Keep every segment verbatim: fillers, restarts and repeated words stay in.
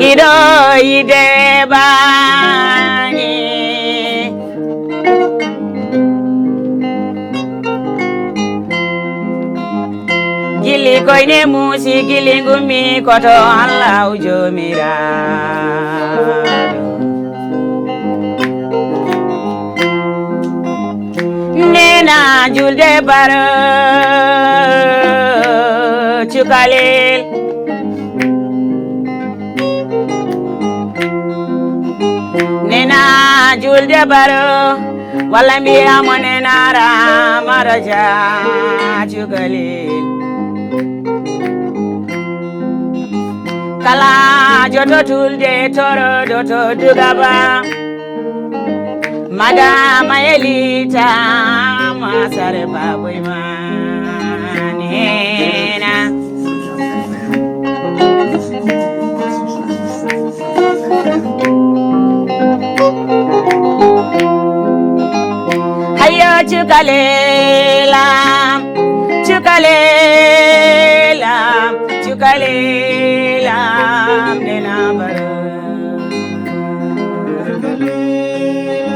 Iɗo yide bani. Gili koyne musi, gili ngumi koto Allahu Joomiraaɗo. Nena julde baro cukalel. Nena julde baro, walla mbiyamo nena ra maraja cukalel. Kala joto tulde toro doto dugaba. Madama Elita masare baboy manena. Hayo cukalela, cukalela, cukalela, nena baro.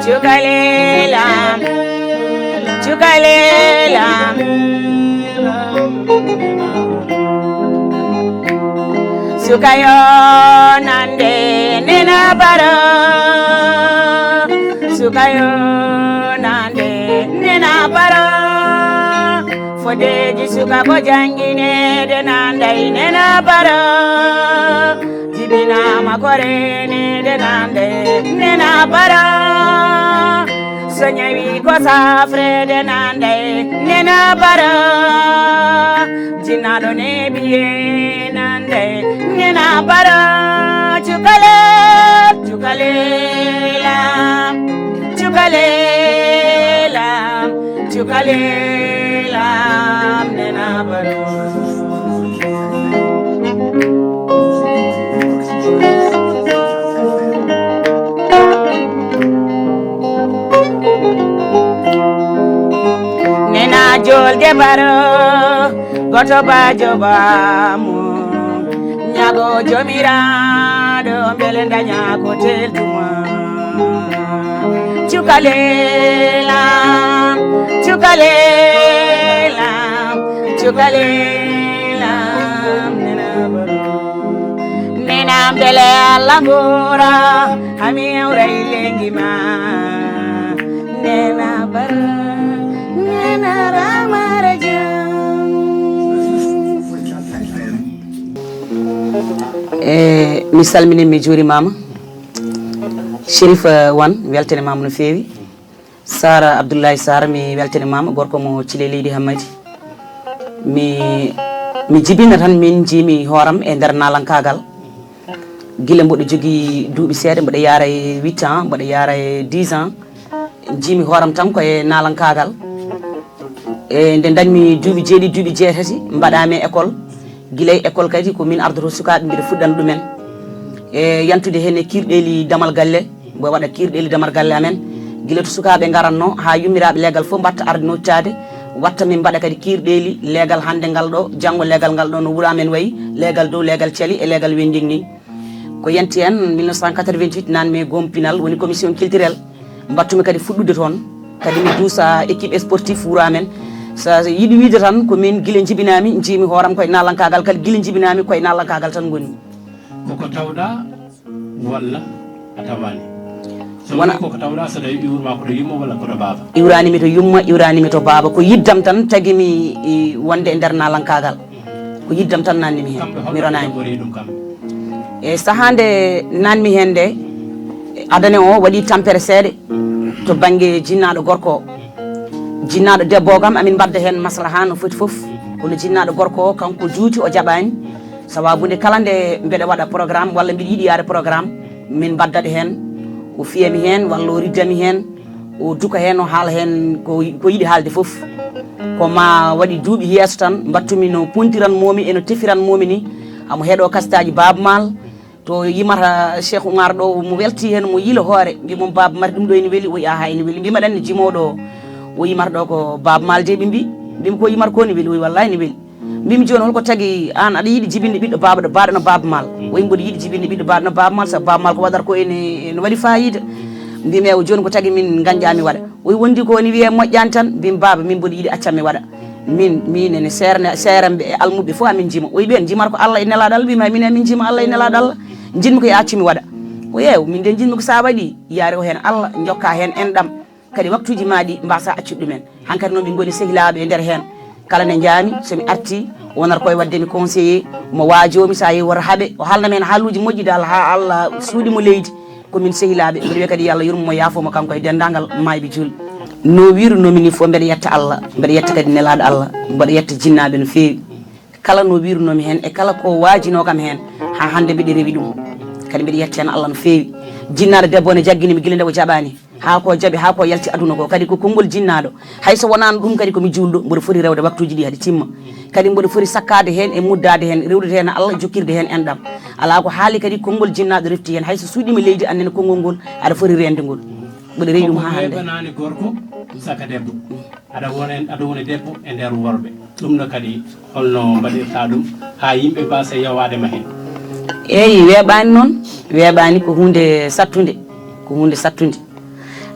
Cukalela, cukalela. Sukayo nande nena baro. Sukayo nande nena baro. Fodeji suka ko jangine de nande nena baro. Jibinama korene de nande nena baro. So ñawi ko safre de nande nena baro. Jinaɗo ne biye nande nena baro. Cukale, cukalela, cukalela, cukalela, nena baro. Nena jolde baro, goto bajo bamu, ñago jomiraɗo, mbele daña ko teltuma. Cukalela, cukalela, cukalela, nena baro. Nena mbele Allah gora, ami awray lengi ma. Nena bar, nena ramara jam. E mi salmini, mi juurimama. Chérif, eh, Wan, weltanimama no feewi. Sara Abdoulaye Sara, mi weltanimama, gorko mo Cile leydi Hammadi. Mi, mi jibina tan, min jiimi hooram e nder naalankaagal. Gila mboɗo jogii duuɓi seeɗa, mboɗo yaara e huit ans, mboɗo yaara e dix ans. Jiimi hooram tan ko e naalankaagal. E nde dañmi duuɓi jeeɗiɗi, duuɓi jeetati, mbaɗaami e école. Gila e école kadi ko min ardoto sukaaɓe, mbiɗa fuɗɗana ɗumen. E yantude heen e kiirɗeeli damal galle. Mbo waɗa kiirɗeeli damal galle amen. Gila to sukaaɓe ngaranno haa yummiraaɓe leegal fof mbatta arde noccaade, watta min mbaɗa kadi kiirɗeeli leegal hannde ngal ɗo, janngo leegal ngal ɗo no wuro amen wayi, leegal dow, leegal cali e leegal wending ni. Ko yanti heen mille neuf cent quatre-vingt-huit nanmi e gompinal woni commission culturelle, mbattumi kadi fuɗɗude toon, kadi mi duusa équipe sportif wuro amen. So yiɗi wiide tan ko min gila jibinaami, njiimi hooram koye naalankaagal, kala gila jibinaami koye naalankaagal tan ngoni. Koko tawɗa walla a tawaani? So wona woni koko tawɗa, so tawi iwruma ko to yumma walla ko to baaba? Iwrani mi to yumma, iwrani mi to baaba. Ko yiddam tan tagi mi, i, wonde e nder naalankaagal. Ko yiddam tan nanni mi heen. Kamɓe holno mi ɓe ronaani. Jogori ɗum kamɓe? E sahaa nde nanmi heen nde, adane o waɗi tampere seeɗa to bannge jinnaaɗo gorko o. Jinnaaɗo debbo o kam, amin mbadda heen maslaha no foti fof. Kono jinnaaɗo gorko o, kanko juuti, o jaɓaani. Sababu nde kala nde mbeɗa waɗa programme walla mbiɗa yiɗi yaade programme, min mbaddat heen. O fiyami heen walla o riddami heen, o duka heen, o haala heen ko, ko yiɗi haalde fof. Ko ma waɗi duuɓi yeeso tan mbattumi no pontiran momi e no tefiran momi ni. Amo heɗo kastaaji Baaba Maal, to yimata Cheikh Oumar ɗo, mo welti heen, mo yila hoore, mbi mum, "Baaba Maal, ɗum ɗo ene weli?" O wi, "Aha, ene weli." Mbima, "Ɗanne jimooɗo o?" O yimata ɗo ko Baaba Maal de, ɓe mbi. Mbimi, "Ko yimata ko ne weli?" O wi, "Wallahi ne weli." Mbimi: "Jooni, holko tagi aan aɗa yiɗi jibinde ɓiɗɗo baaba ɗo, baaɗo no Baaba Maal?" O wi: "Mboɗo yiɗi jibinde ɓiɗɗo baaɗo no Baaba Maal, sabu Baaba Maal ko waɗata ko ene, ene waɗi faayiida." Mbimi: "Ewa, jooni ko tagi min ngañƴaa mi waɗa?" O wi: "Wondi ko woni wiyee moƴƴaani tan." Mbimi: "Baaba, min mboɗo yiɗi accam mi waɗa. Min, min ene seerane, seeranɓe e almuɓe fof amin njima." O wi: "Ɓeen njimata ko Allah e Nelaaɗo Allah?" Mbimi: "Ay, min ene njima Allah e Nelaaɗo Allah. Njiɗmi ko yo accu mi waɗa." O wi: "Eew, min de njiɗmi ko so a waɗi, yaare o heen Allah, njokka heen enɗam. Kadi waktuuji ma ɗi mbasa accude ɗumen." Hankadi noon min ngoni sehilaaɓe e nder heen. Kala nde njaami, so mi artii, o wonata koye waɗde mi conseiller, mo waajoomi, so a yehi woto haaɓe, o haalna mi heen haaluuji moƴƴi dal, haa Allah suuɗi mo leydi. Ko min sehilaaɓe, mbiɗo wiya kadi yo Allah yurmo mo, yaafo mo, kanko e denndaangal maayɓe juulɓe. No wiirunoomi ni fof, mbeɗa yetta Allah, mbeɗa yetta kadi Nelaaɗo Allah, mbeɗa yetta jinnaaɓe no feewi. Kala no wiirunoomi heen e kala ko waajinoo kam heen, haa hannde mbiɗa rewi ɗum. Kadi mbiɗa yetta heen Allah no feewi. Jinnaaɗo debbo ne jaggini mi gila nde o jaɓaani, haa ko jaɓi, haa ko yalti aduna ko. Kadi ko konngol jinnaaɗo. Hay so wonaano ɗum, kadi ko mi juulɗo, mboɗo foti rewde waktuuji ɗi hade timma. Kadi mboɗo foti sakkaade heen e muddaade heen, rewrude heen Allah, jokkirde heen enɗam. Alaa ko haali kadi konngol jinnaaɗo refti heen. Hay so suuɗiima leydi, anndene konngol ngol aɗa foti reende ngol. Mboɗo rewi ɗum haa hannde. Weeɓanaani gorko saka debbo. Aɗa wona, aɗa woni debbo e nder worɓe. Ɗum ɗo kadi, holno mbaɗirta ɗum haa yimɓe mbasa yewaade ma heen? Eeyi, weeɓaani noon. Weeɓaani, ko huunde sattunde. Ko huunde sattunde.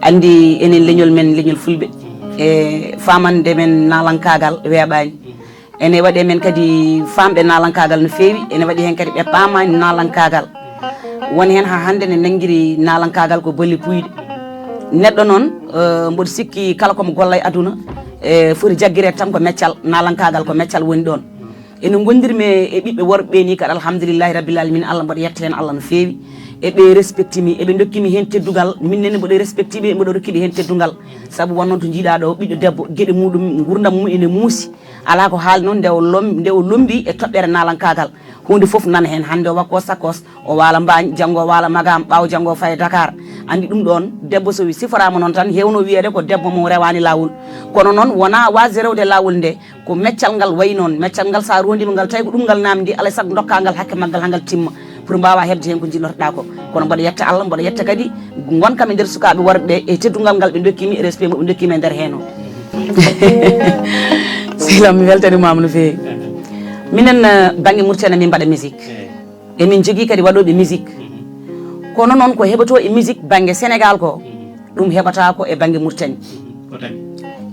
Anndi enen leñol men, leñol fulɓe, e faamande men naalankaagal weeɓaani. Ene waɗi e men kadi faamɓe naalankaagal no feewi, ene waɗi heen kadi ɓe paamaani naalankaagal. Won heen haa hannde ne nanngiri naalankaagal ko bolle puuyɗe. Neɗɗo noon, eh, mboɗo sikki kala ko mo golla e aduna, eh, foti jaggireede tan ko meccal, naalankaagal ko meccal woni ɗoon. Ene ngondirmi e ɓiɓɓe worɓe ɓe ni kadi, alhamdulillahi rabbil alamin, Allah, mboɗo yetta heen Allah no feewi. Eɓe respecti mi, eɓe ndokki mi heen teddungal, min nene mboɗo respecti ɓe, mboɗo rokki ɓe heen teddungal. Sabu won noon to njiiɗaa ɗo, ɓiɗɗo debbo, geɗe muɗum, nguurndam mum ene muusi. Alaa ko haali noon, nde o lom-, nde o lombi e toɓɓere naalankaagal. Huunde fof nana heen, hannde o wakko sakos, o waala Mbaañ, janngo o waala Magaam, ɓaawo janngo o faya Dakar. Anndi ɗum ɗoon, debbo so siforaama noon tan, heewno wiyeede ko debbo mo rewaani laawol. Kono noon, wonaa waasde rewde laawol nde, ko meccal ngal wayi noon. Meccal ngal, so a roondiima ngal, tawi ko ɗum ngal naamndi, alaa e sago ndokkaa ngal hakke maggal haa ngal timma, pour mbaawa heɓde heen ko njillotoɗaa ko. Kono mboɗo yetta Allah, mboɗo yetta kadi ngonka mi nder sukaaɓe worɓe ɓe e teddungal ngal ɓe ndokki mi, e respect mo ɓe ndokki mi e nder heen o. Sehil am, mi weltaniima ma no feewi. Minen, eh, bannge Mauritanie, min mbaɗa musique. Emin njogii kadi waɗooɓe musique. Kono noon, ko heɓotoo e musique bannge Sénégal ko, ɗum heɓataa ko e bannge Mauritanie. Ko tagi?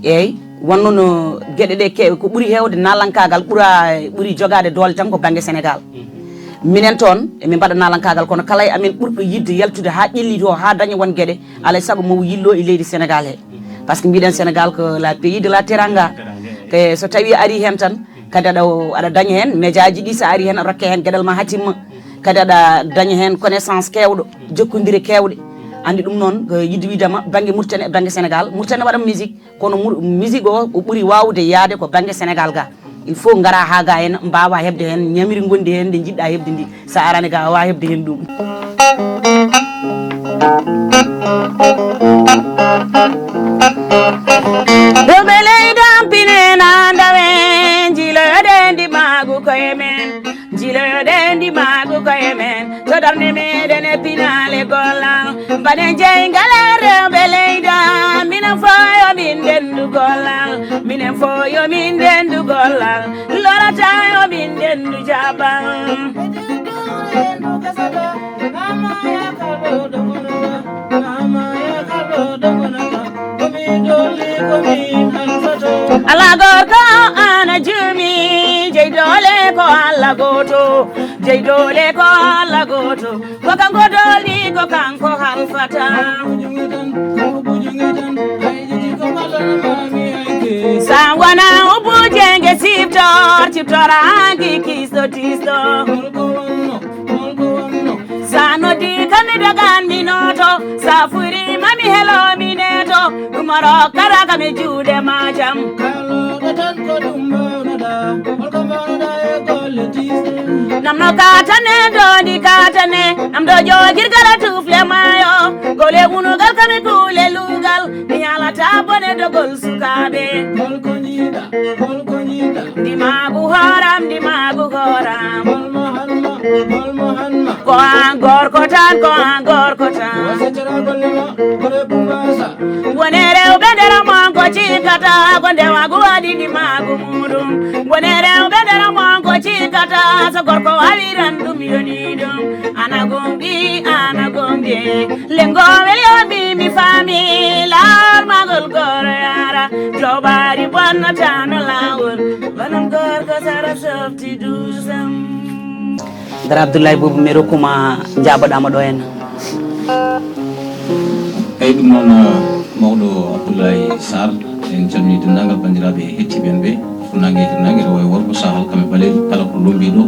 Eeyi, wonno no geɗe ɗe ke-, ko ɓuri heewde naalankaagal, ɓura, ɓuri jogaade doole tan ko bannge Sénégal. Minen toon, emin mbaɗa naalankaagal, kono kala e amen ɓurɗo yiɗde yaltude haa ƴellitoo, haa daña won geɗe, alaa e sago mo yillo e leydi Sénégal he. Par ce que mbiɗen Sénégal ko la pays de la teranga. Teranga, eeyi. Ke so tawii arii heen tan, kadi aɗa, aɗa daña heen médiaji ɗi, so arii heen aɗa rokke heen geɗal ma haa timma. Kadi aɗa daña heen connaissance keewɗo, jokkondire keewɗe. Anndi ɗum noon, ko yiɗde wiidema bannge Mauritanie e bannge Sénégal. Mauritanie waɗa musique, kono mur-, musique o, o ɓuri waawde yaade ko bannge Sénégal ga. Il faut ngara haa ga heen, mbaawa heɓde heen ñamiri ngondi heen, nde njiɗɗa heɓde ndi. So a araani ga, a waawaa heɓde heen ɗum. Rewɓe leydi am, pine na ndawe, njiiloyoɗen ndimaagu koye men. Njiiloyoɗen ndimaagu koye men. To darnde meɗen e pinaale gollal. Mbaɗen jeyngal e rewɓe leydi am. Minen fof yo min ndenndu gollal. Minen fof yo min ndenndu gollal. Lorata yo min ndenndu jaabal. Ala gorko ana jumi, jey doole ko Allah gooto, jey doole ko Allah gooto, ko kanko doolni, ko kanko halfata. Sa wona o bujenge siftor, siftora hanki kisto tisto. Sa noddi kam mi dogan mi noto, sa furi ma mi helo mi neto, ɗum o rokkata kam e juuɗe ma jam. Kaloɗo tan ko ɗum mbawnoɗa, holko mbawnoɗa e golle tisɗe? Namno katane, dondi katane, am ɗo jogirgal a tufle mayo, gole unugal kam e kuule lugal, mi yalata bone dogol sukaaɓe. Holko njiiɗa? Ndimaagu hooram, ndimaagu hooram. Ko aan gorko tan, ko aan gorko tan. Wone rewɓe nder mon ko cikkata, ko ndewaagu waɗi ndimaagu muuɗum. Wone rewɓe nder Gorko wawiran ɗum yoni ɗum. Ana gombi, ana gombi. Lengo weli o mi mi fami. Larmagol goro yara. Jobari bonna tano lawol. Banan gorko sara softi dusam. Dara Abdoulaye Boubou, mi rokkuma jaaboɗaama ɗo henna. Eyi, ɗum noon, mawɗo Abdoulaye Sarr, en calminii denndaangal banndiraaɓe hettiiɓe en ɓe, fuɗnaange e hirnaange, rewo e worgo, sahal kam e ɓaleejo, kala ko lommbii ɗo,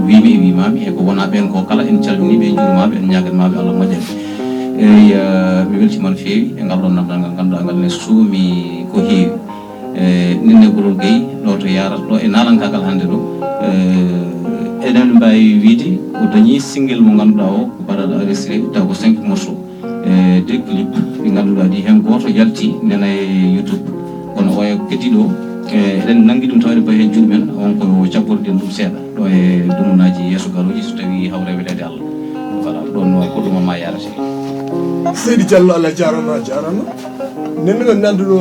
wiymi e wiymaami, e ko wonaa ɓeen ko kala, en calminii ɓe, en njuuriima ɓe, en ñaaganiima ɓe Allah moƴƴere. Eyi, mi weltiima no feewi e ngal ɗoon naamndal ngal ngannduɗaa ngal ne suumi ko heewi. E, Ninne Gorol Gueye, ɗo to Yarat, ɗo e naalankaagal hannde ɗo. E, eɗen mbaawi wiyde o dañii single mo ngannduɗaa o, ko baɗaaɗo enregistré, taw ko cinq morceaux. E, deux clip ɗi ngannduɗaa ɗi, heen gooto yalti nena e YouTube. Kono o e keddiiɗo o, e, eɗen nanngi ɗum taw eɗen mbawi heen juuɗe men, on ko jaɓɓorɗen ɗum seeɗa. Ɗo e dumunaaji yeeso garooji, so tawii hawre weleede Allah. Voilà, ɗoon noon ko ɗum ma yarate. Seydi Diallo, Allah jaarama, a jaarama. Nden no nanduɗo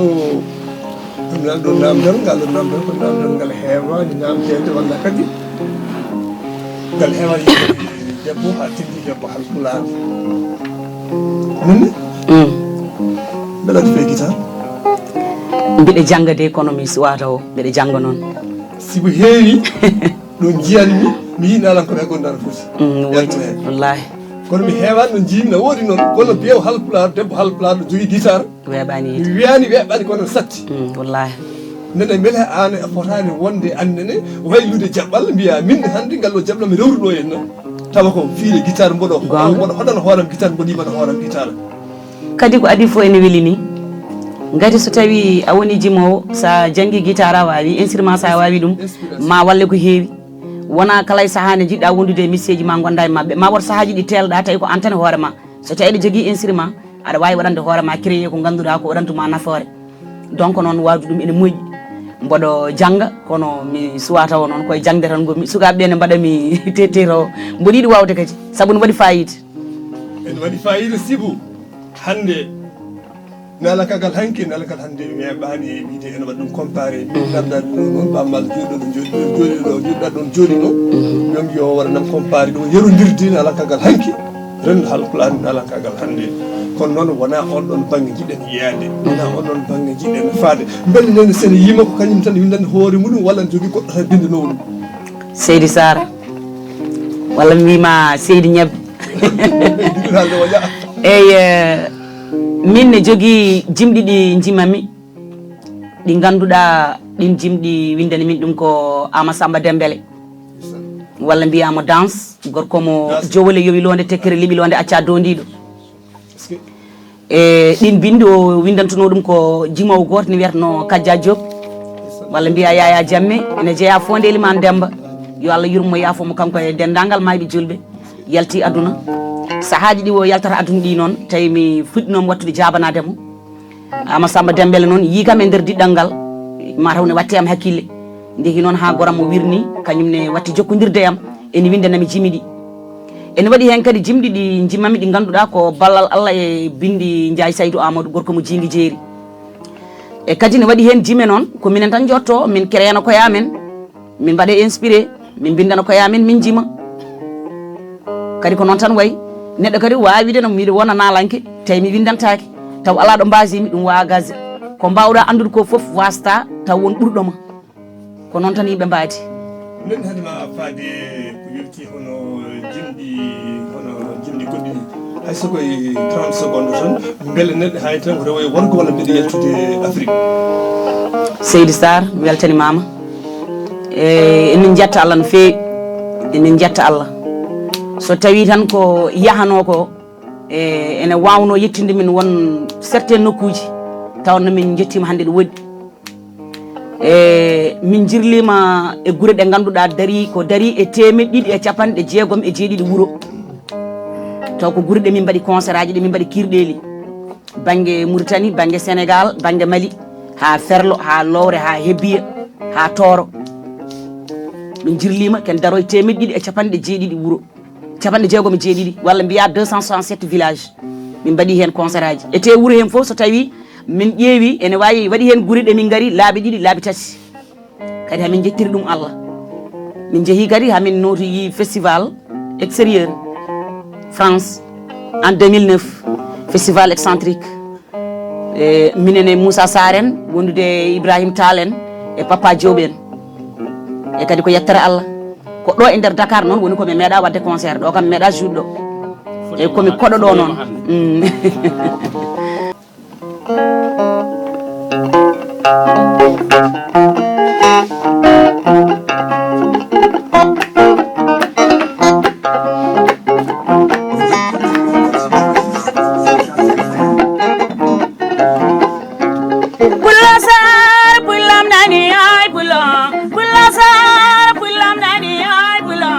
Ɗum nan ɗo namdal ngal ɗo namdal ko namdal ngal heewaani namdeede walla kadi ngal heewaani debbo haa tindi debbo halpulaar nani mbeɗa waɗi fey guitar mbiɗa jannga de kono mi suwata o mbiɗa jannga noon sibu heewi ɗo njiyanmi mi yii nalan ko ɓe gonda no foti Mm, woyti wallahi kono mi heewani no jiimi no woodi noon kono biyew halpulaar debbo halpulaar no jogii guitar weeɓani mi wiyani weeɓani kono satti Mm, wallahi nene mbele an a fotani wonde annene waylude jaɓɓal mbiya min hannde ngal ɗo jaɓɓal mi rewruɗo en noon tawa ko fiide guitar mboɗo mboɗo hoɗana hooram guitar mboɗi mbaɗa hooram guitar kadi ko adi fof ene weli ni ngati so tawi a woni jimowo sa janngi guitar a wawi instrument sa wawi ɗum ma walle ko heewi wona kala e saaha nde jiɗɗa wondude e misseji ma gonda e mabɓe ma woto saahaji ɗi telɗa tawi ko an tan e hoore ma so tawi aɗa jogui instrument aɗa wawi waɗande hoore ma créé ko ganduɗa ko waɗantuma nafoore donc noon wawde ɗum ene moƴƴi mboɗo jangga kono mi suwa tawa noon koye jangde tan gonmi sukaɓeɓe ne mbaɗami tetteto mboɗo yiɗi wawde kadi saabu ne waɗi fayida ene waɗi fayida sibu hande nalakagal hanki nalakagal hande weeɓani e wiide ene waɗi ɗum comparé min namdani ɗum noon bammal joɗɗo ɗo joɗɗo joɗɗo ɗo joɗɗa ɗon joɗi ɗo ɗum yo waɗanam comparé ɗum yerodirde nalakagal hanki rendo halpulaar nalakagal hande kono noon wona on ɗon bangge jiɗen yeeyade wona on ɗon bangge jiɗen faade beele nden sene yima ko kañum tan windande hoore muɗum walla ne jogui goɗɗo tan bindanowo ɗum seydi sara walla mi wima seydi ñebbe eyyi min ne jogui jimɗi ɗi jimami ɗi ganduɗa ɗin jimɗi windani min ɗum ko ama samba dembele walla mbiyamo danse gorko mo jowole yowi londe tekkere liɓi londe acca dondiɗo e ɗin bindi o windantuno ɗum ko jimowo goto ne wiyatno kajja job walla mbiya yaya jamme ene jeeya fondeli ma demba yo allah yurmo yafomo kanko e dendagal mayɓe julɓe yalti aduna sahaji ɗi o yaltata aduna ɗi noon tawi mi fuɗɗinoma wattude jabanademo ama samba dembele noon yi kam e nder diɗɗal ngal mataw ne watti am hakkille ndeki noon ha goram mo wirni kañum ne watti jokkodirde e am ene windanami jimi ɗi ene waɗi hen kadi jimɗi ɗi jimami ɗi ganduɗa ko ballal allah e bindi ndiaye saydou amadou gorko mo jingui jeeri e kadi ne waɗi hen jime noon ko minen tan jotto min créana koye amen min mbaɗe inspiré min mbindana koye amen min jima kadi ko noon tan wayi neɗɗo kadi wawi wiide no miɗo wona nalanke tawi mi windantaki taw ala ɗo mbasimi ɗum wawa gase ko mbawɗa andude ko foof wasta taw won ɓurɗoma ko noon tan yimɓe mbaadi nden hadema faade ko yewti hono jimɗi hono jimɗi goɗɗi hay so koye trente seconde tan beele neɗɗo hay tan ko rewo e worgo walla mbiɗo yaltude afrique seydi sar mi weltanimama e emin jetta allah no feewi emin jetta allah so tawi tan ko yahano ko e ene wawno yettinde min won certaine nokkuji tawanno min jettima hande ɗo woɗɗi e min jirlima e guure ɗe ganduɗa dari ko dari e temeɗɗe ɗiɗi e capanɗe jeegom e jeeɗiɗi wuuro taw ko guure ɗe min mbaɗi concert aji ɗe min mbaɗi kirɗeli banggue mauritanie banggue sénégal banggue mali ha ferlo ha lowre ha hebbiya ha tooro min jirlima ken daroye temeɗɗe ɗiɗi e capanɗe jeeɗiɗi wuuro capanɗe jeegom e jeeɗiɗi walla mbiya deux cent soixante sept village min mbaɗi hen concert aji e te wuuro hen foof so tawi min ƴeewi ene wawi waɗi hen guure ɗe min gaari laabi ɗiɗi laabi tati kadi hamin jettiri ɗum allah Min njehi kadi hamin notoyi festival extérieur France en deux mille neuf, festival excentrique. E minen e Moussa Sarr en, wondude e Ibrahim Tall en e Papa Diop en. E kadi ko yettere Allah, ko ɗo e nder Dakar noon woni ko mi meeɗa wadde concert ɗo, kam mi meeɗa juuɗɗo. E komi koɗo ɗo noon. Mm. Pullo Sare, pullam nani, ay pullo. Pullo Sare, pullam nani, ay pullo.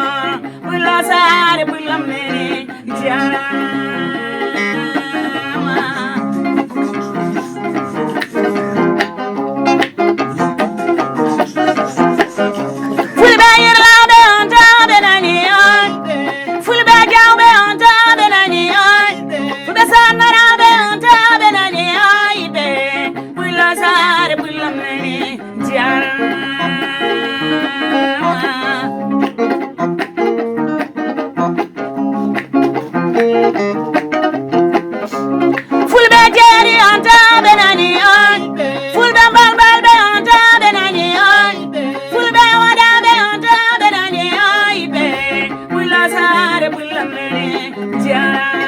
Pullo Sare, pullam nani, jarama. Fulɓe yirlaaɓe on taw ɓe nani on. Fulɓe jawɓe on taw ɓe nani on. Fulɓe sannaraaɓe on taw ɓe nani on. Ɓe Pullo Sare, pullam nani, jarama. Fulɓe jeeri on taw ɓe nani on. Fulɓe mbalbalɓe on taw ɓe nani on. Fulɓe waɗaaɓe on taw ɓe nani on. Ɓe Pullo Sare, pullam nani, jarama.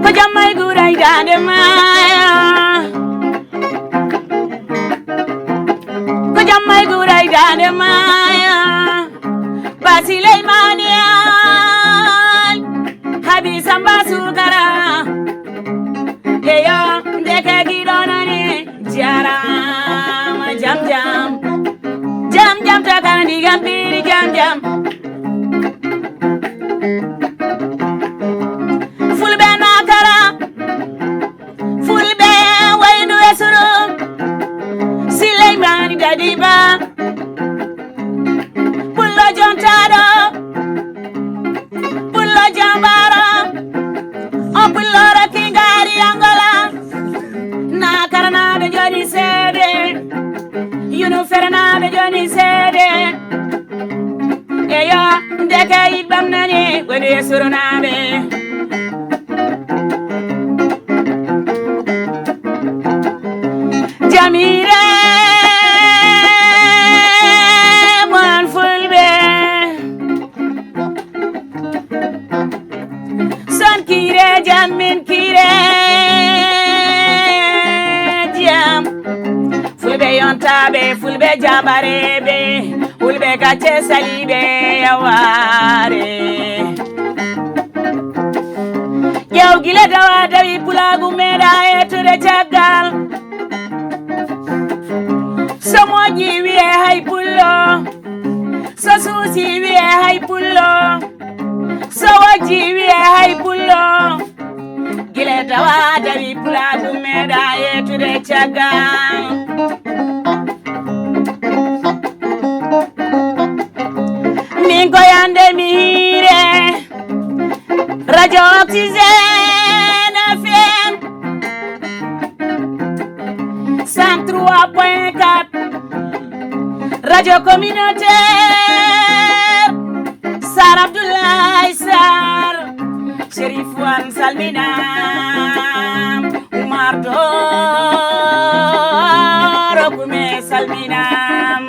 Ko jammay guuray daande maaya. Ko jammay guuray daande maaya. Ba Sileymani Al, Habi Samba Sukara. Eyo, ndeke giɗo nani, jarama jam jam. Jam jam takandi gambiri jam jam. Fulɓe nakara. Fulɓe waydu e suru. Sileymani Dadiba. Pullo jontaɗo. Pullo jambaro. O pullo rokki ngari Angola. Nakaranaaɓe joni seede. Yunu feranaaɓe joni seede. Eyo, ndeke yiɗɓam nani, woni e surunaaɓe. Jamire mon fulɓe. Son kiire jam, min kiire jam. Fulɓe yontaaɓe, fulɓe jabareeɓe, fulɓe gacce saliiɓe yawaare. Ƴeew gila dawa dawi pulaagu meeɗa ettude caggal. So moƴƴi wiye hay pullo. So suusi wiye hay pullo. So wojji wiye hay pullo. Gila dawa dawi pulaagu meeɗa ettude caggal. Min ko yande mi hiire. Radio Oxygène F M cent trois point quatre. Radio communautaire, Sar Abdoulaye Sar, Chérif Wan salminam, Umar Doro Kume salminam,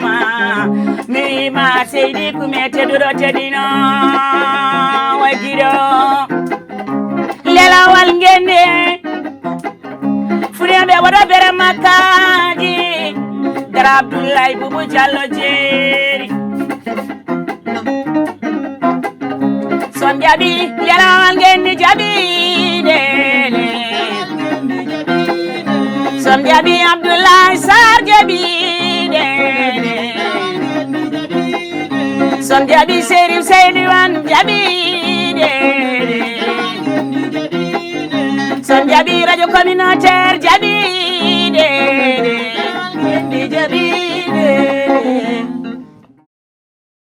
mi ma Seydi Kume teɗuɗo teɗino, wagiɗo lelawal ngende. Fulɓe waɗa bere makkaji. Dara Abdoulaye Boubou Diallo jeeri. Son jaɓi lelawal ngeen mi jaɓi dene. Son jaɓi Abdoulaye Sarr jaɓi dene. Son jaɓi Serif Seydi Wan jaɓi dene. Son jaɓi radio communautaire jaɓi